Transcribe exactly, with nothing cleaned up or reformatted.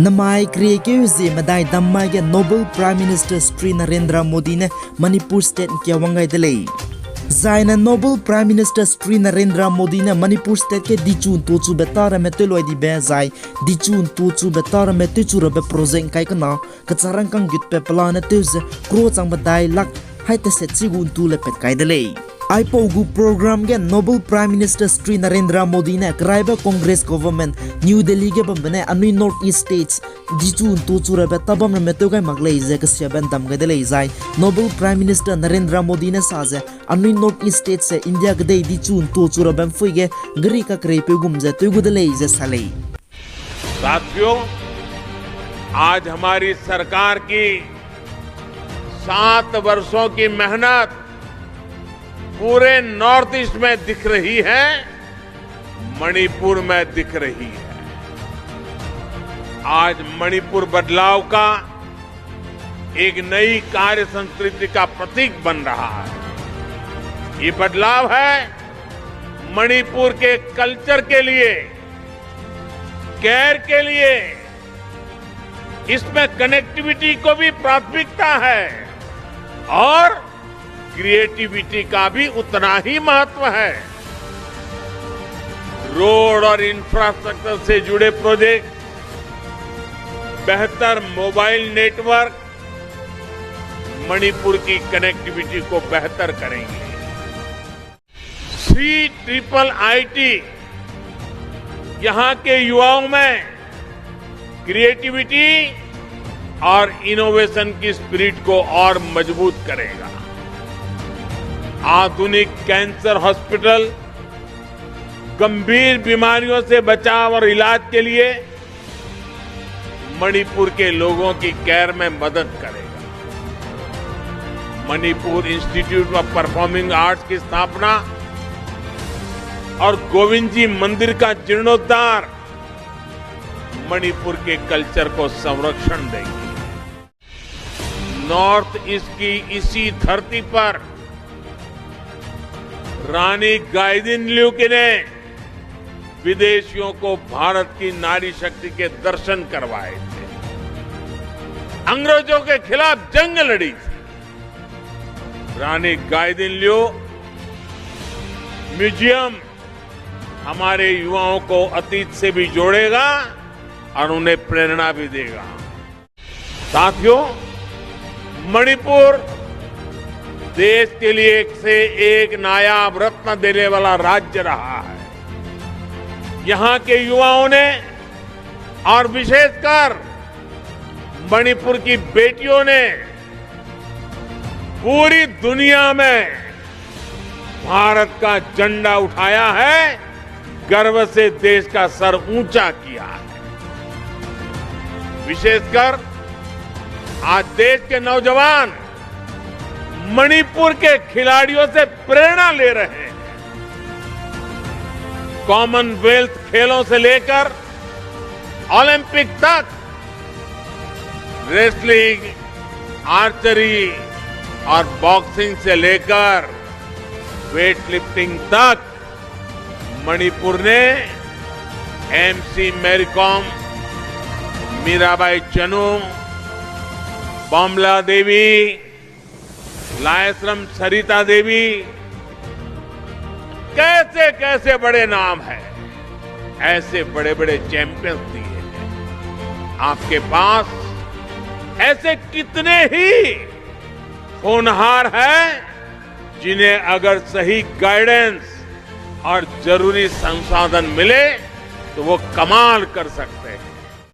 Namai keriekeu zie medai dam mai ge Noble Prime Minister Shri Narendra Modi ne Manipur State kia wang gai de lei. Zaine Noble Prime Minister Shri Narendra Modi ne Manipur State ge dichu ntu chube tâ ramme tewloi dibe zai dichu ntu chube tâ ramme tewchu rabe project kai kena kecharangkang gutbe pelane tew ze crore changbe dai lakh hai teset chi gu ntu le pat kai de lei. Aipau gu program ge Noble Prime Minister Shri Narendra Modi ne keraibe Congress government New Delhi ge bambe ne anui North East states dichu ntu chu rabe tabam ramme tew gai mak lei ze kesiabe ndam gai de lei zai Noble Prime Minister Narendra Modi ne sa ze anui North East states se India kedei dichu ntu chu rabe mpui ge geri kakereipeu gum ze tew gu de lei ze sa lei. साथियों, आज हमारी सरकार की सात वर्षों की मेहनत पूरे North East में दिख रही है, मणिपुर में दिख रही है। आज मणिपुर बदलाव का एक नई कार्य संस्कृति का प्रतीक बन रहा है। ये बदलाव है मणिपुर के culture के लिए, care के लिए। इसमें connectivity को भी प्राथमिकता है और creativity का भी उतना ही महत्व है। Road और infrastructure से जुड़े project, बेहतर mobile network मणिपुर की connectivity को बेहतर करेंगे। C triple I T यहाँ के युवाओं में creativity और innovation की spirit को और मजबूत करेगा। आधुनिक cancer hospital, गंभीर बीमारियों से बचाव और इलाज के लिए मणिपुर के लोगों की care में मदद करेगा। Manipur Institute of Performing Arts की स्थापना और गोविंद जी मंदिर का जीर्णोद्धार मणिपुर के culture को संरक्षण देंगे। North East की इसी धरती पर रानी गाइदिन्ल्यू ने विदेशियों को भारत की नारी शक्ति के दर्शन करवाए थे, अंग्रेजों के खिलाफ जंग लड़ी थी। रानी गाइदिन्ल्यू museum हमारे युवाओं को अतीत से भी जोड़ेगा और उन्हें प्रेरणा भी देगा। साथियों, मणिपुर देश के लिए एक से एक नायाब रत्न देने वाला राज्य रहा है। यहाँ के युवाओं ने और विशेषकर मणिपुर की बेटियों ने पूरी दुनिया में भारत का झंडा उठाया है, गर्व से देश का सर ऊंचा किया है। विशेषकर आज देश के नौजवान मणिपुर के खिलाड़ियों से प्रेरणा ले रहे हैं। Commonwealth खेलों से लेकर ओलंपिक तक, wrestling, archery और boxing से लेकर weightlifting तक मणिपुर ने एमसी मैरी कॉम, मीराबाई चनू, बामला देवी, लाहेश्वरम सरिता देवी, कैसे कैसे बड़े नाम हैं, ऐसे बड़े बड़े चैंपियंस दिए हैं। आपके पास ऐसे कितने ही होनहार हैं, जिन्हें अगर सही गाइडेंस और जरूरी संसाधन मिले, तो वो कमाल कर सकते हैं।